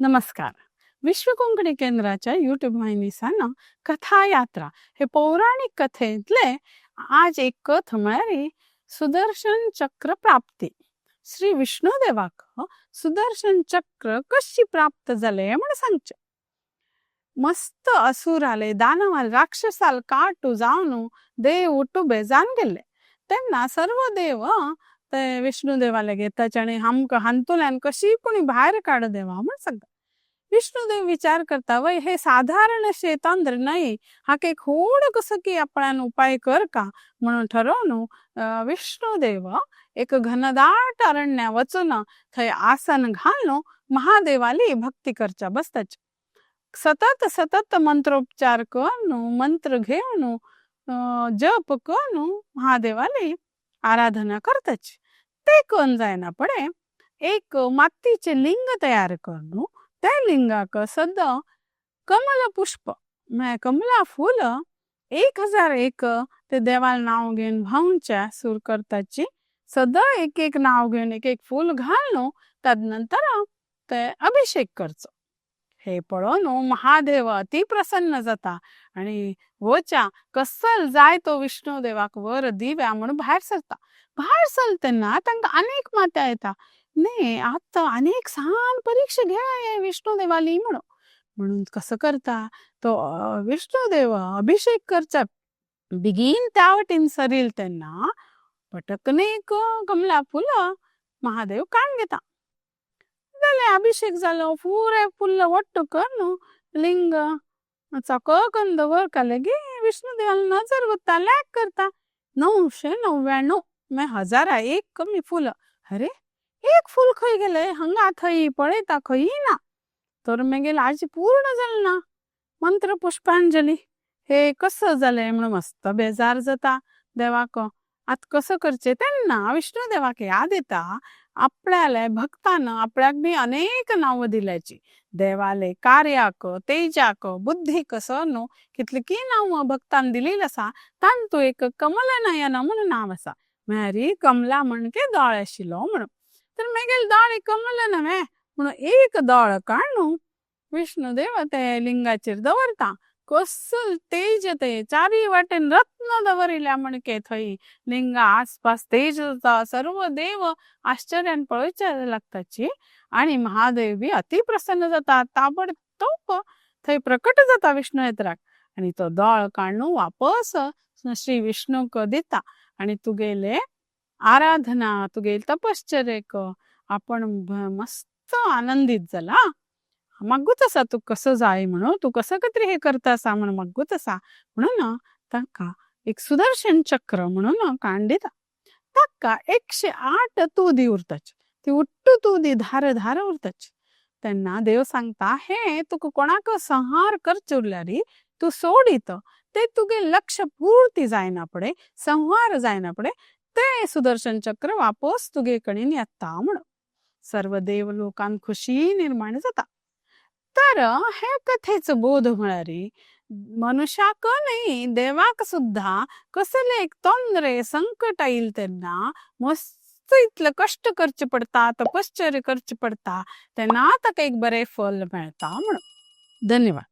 नमस्कार. विश्व कोंकणी केंद्राच्या यूट्यूब वाहिनीसान कथा यात्रा हे पौराणिक कथेंतले आज एक कथ म्हळ्यार सुदर्शन चक्र प्राप्ती. श्री विष्णुदेवाक सुदर्शन चक्र कशी प्राप्त जाले म्हण सांगचे. मस्त असुराले दानवाल राक्षसाल काटू जावन देव उठू बेजान गेल्ले. तेन्ना सर्व देव ते विष्णुदेवाले घेताचे आनी आमकां हातूंतल्यान कशी कोणी भायर काड देवा म्हण सांगता. विष्णुदेव विचार करता, वय हे साधारण अशे तंत्र न्हय, हाका एक व्हड कसो की आपणान उपाय कर का म्हणून ठरवून विष्णुदेव एक घनदाट अरण्य वचून थंय आसन घालून महादेवाली भक्ती करच्या बसताचे. सतत सतत मंत्रोपचार करून मंत्र घेवन जप करून महादेवाली आराधना करताचे. ते कोण जायना पडे एक मातीचे लिंग तयार करून त्या लिंगाक सदा कमल पुष्प कमला फूल 1001 ते देवाल नाव घेवन व्हांवच्या सुर करताची. सदा एक एक नाव घेवन एक एक फूल घालून तदनंतर ते अभिषेक करचो. हे पळोवन महादेव अति प्रसन्न जाता आणि वोच्या कसल जाय तो विष्णुदेवाक वर दिव्या म्हणून भायर सरता. भायर सरता तेन्ना तांकां अनेक मात्या येता, न्ही आतां अनेक सान परीक्षा घे विष्णुदेवाली म्हणून. म्हणून कसं करता तो विष्णुदेव अभिषेक करच्या बेगीन त्या वटेन सरील तेन्ना पटकन एक कमला फुल महादेव काडून घेता. जालें अभिषेक जालो, पुरे फुल्ल वट्ट करून लिंग चककन दवरका की विष्णुदेवाला नजर वता लॅक करता 999 मैं 1001 कमी फुल. अरे एक फुल खंय गेले, हंगा थंय पळयता खंय ना. तर मागीर आज पूर्ण जालें ना मंत्र पुष्पांजली. हे कसं जालें म्हणून मस्त बेजार जाता देवाक. आतां कसं करचें तेन्ना विष्णुदेवाक याद येता आपल्याले भक्तान आपल्याक बी अनेक नांव दिल्याची, देवाले कार्याक तेजाक बुद्धीक न्हू कितली नांव भक्तान दिलेली आसा. तांतू एक कमलनयन म्हणून नांव आसा, म्हळ्यार कमला म्हणके दोळे आशिल्लो म्हणून. तर मागीर दोळे कमल न्हय म्हणून एक दोळ काडून विष्णुदेव ते लिंगाचेर दवरता. कसल तेज ते चारी वाटेन रत्न दवरिल्या म्हणके थंय लिंगा आसपास तेज जाता. सर्व देव आश्चर्यान पळोवचे लागताची आणि महादेव बी अति प्रसन्न जाता. ताबडतोब थंय प्रकट जाता विष्णु येत्राक आणि तो दोळ काडून वापस श्री विष्णूक दिता आणि तुगेले आराधना तुगेले तपश्चर्येक आपण मस्त आनंदित जाला. मागूच आसा तूं कसं जाय म्हणून, तूं कसं तरी हे करता आसा म्हणून मागूच आसा म्हणून ताका एक सुदर्शन चक्र म्हणून काण दिता. ताका 108 तुदी उरताची, ती उट्टू तुदी धार धार उरताची. तेन्ना देव सांगता, हे तुका कोणाक संहार करचे उरल्यार तूं सोडीत ते तुगे लक्ष पूर्ती जायना पडे, संहार जायना पडे ते सुदर्शन चक्र वापस तुगे कडेन येता म्हणून. सर्व देव लोकांक खुशी निर्माण जाता. तर हे कथेचो बोध म्हळ्यार मनुष्याक न्हय देवाक सुद्धा कसले एक तोंदरे संकट आयल तेन्ना मस्त इतले कष्ट करचे पडता, तपश्चर्या करचे पडता, तेन्ना ताका एक बरें फल मेळता म्हणून. धन्यवाद.